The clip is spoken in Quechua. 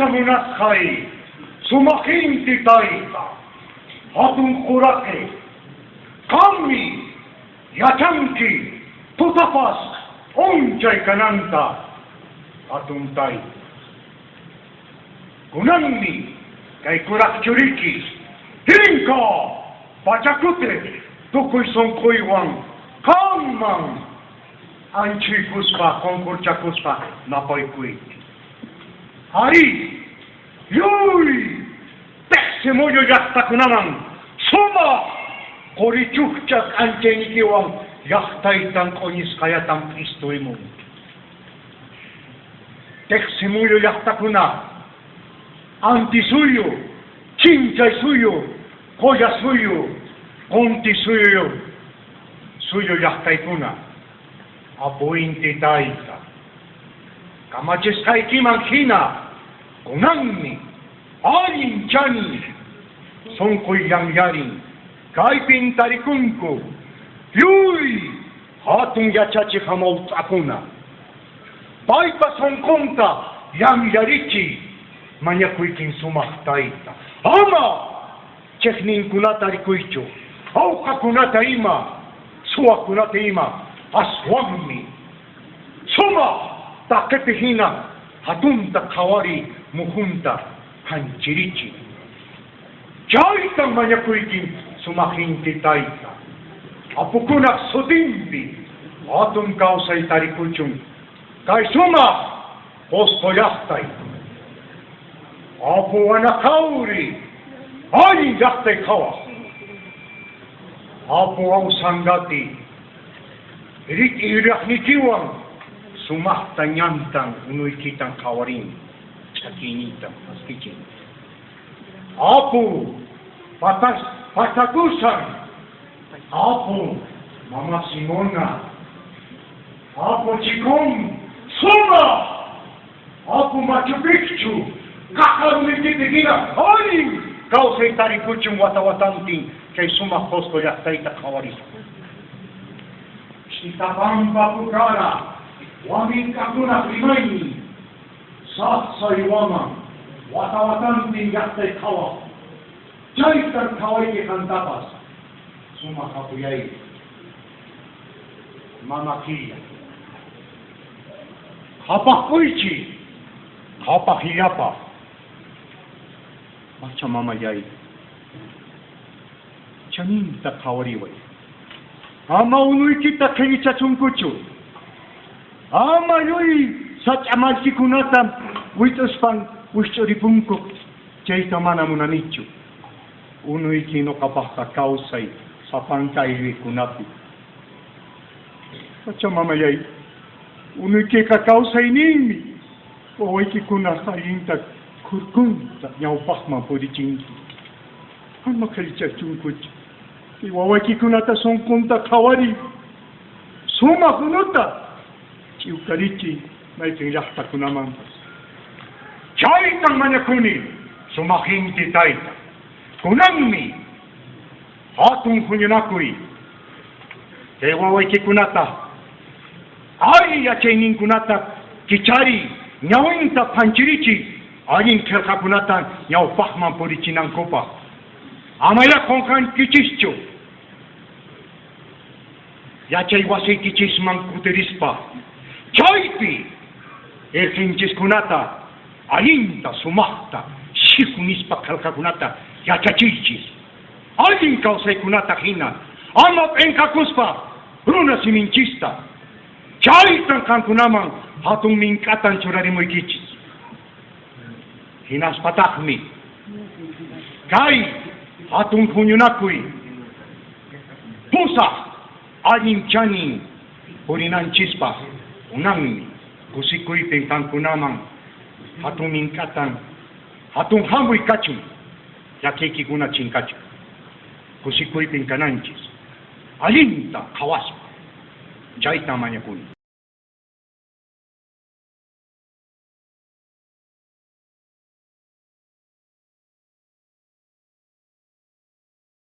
Ancha munasqay sumaq inti tayta, hatun kuraqi, qammi yachanki tutapas p'unchay kananta, hatun tayta. Kunanmi kay kuraq churiki Inka Pachakutiq tukuy sunquywan qamman anchuykuspa qunqurchakuspa napaykuyki. Arí, lluy teqsimuyu llaqtakunaman sumaq quri chukcha k'anchaynikiwan llaqtaytan q'uñisqayatan p'isturimunki. Teqsimuyu llaqtakuna, Antisuyu, Chinchaysuyu, Qullasuyu, Quntisuyu suyu llaqtaykuna, Apu Inti Tayta, kamachisqaykiman hina kunanmi allin chanin sunquy llanllarin, kaypin tarikunku lluy hatun yachachiq hamawt'akuna. Paypa sunqunta llanllarichiy mañakuykin sumaq Tayta. Ama chiqninkunata rikuychu, awqakunata ima, suwakunata ima, aswanmi sumaq taqipi hina hatunta qhawariy muhunta qanchirichiy. Chaytan mañakuykin sumaq Inti Tayta. Apukunaq sutinpi hatun kawsay tarikuchun kay sumaq Qosqo llaqtay. Apu Wanaqawri allin llaqtay qhawaq. Apu Awsangati rit'i yuraqniykiwan sumaqta ñantan unuykitan qhawarin, ch'akiynintan phaskichin. Apu patakusan, Apu Mama Simona, Apu Chikun, sumaq Apu Machu Picchu, qaqa rumiykipi hina allin kawsay tarikuchun wata-watantin kay sumaq Qosqo llaqtayta qhawarispa. Ch'itapampa pukara wamink'akunaq rimaynin. Saqsay waman, wata-watantin llaqtay qhawaq, chaytan qhawayki qantapas, sumaq apuyay, mama killa. Qhapaq k'uychi, qhapaq illapa, Pachamamallay, chaninta qhawariway. Ama unuykita qhillichachunkuchu. Ama lluy sach'a mallkikunata wit'uspan wikch'uripunku, chayta mana munanichu. Unuyki noqapaqqa kawsay sapanka aylluykunapi. Pachamamallay, unuykiqa kawsayninmi, wawaykikunaq allinta khurkunta ñawpaqman purichinki. Ama qhillichachunkuchu. Kay wawaykikunata sunqunta qhawariy. Sumaq unuta ch'iwkarichiy mayqin llaqtakunamanpas. Chaytan mañakuni sumaq Inti Tayta. Kunanmi hatun huñunakuy kay wawaykikunata allin yachayninkunata kichariy, ñawinta phanchirichiy allin qelqakunata ñawpaqman purichinankupaq. Amayá qonqankichischu. Yachay wasiykichisman kutirispa, chaypi irqinchiskunata allinta sumaqta shiku nispa qelqakunata yachachiychis, allin kawsaykunata hina ama p'enqakuspa runa siminchista, chaytan qankunaman hatun mink'atan churarimuykichis. Hinaspataqmi kay hatun huñunakuy pusaq allin chanin purinanchispaq kunanmi kusikuypin qankunaman hatun mink'atan hatun hamuy kachun, llakiykikuna chinkachun. Kusikuypin kananchis allinta qhawaspa, chaytan mañakuni.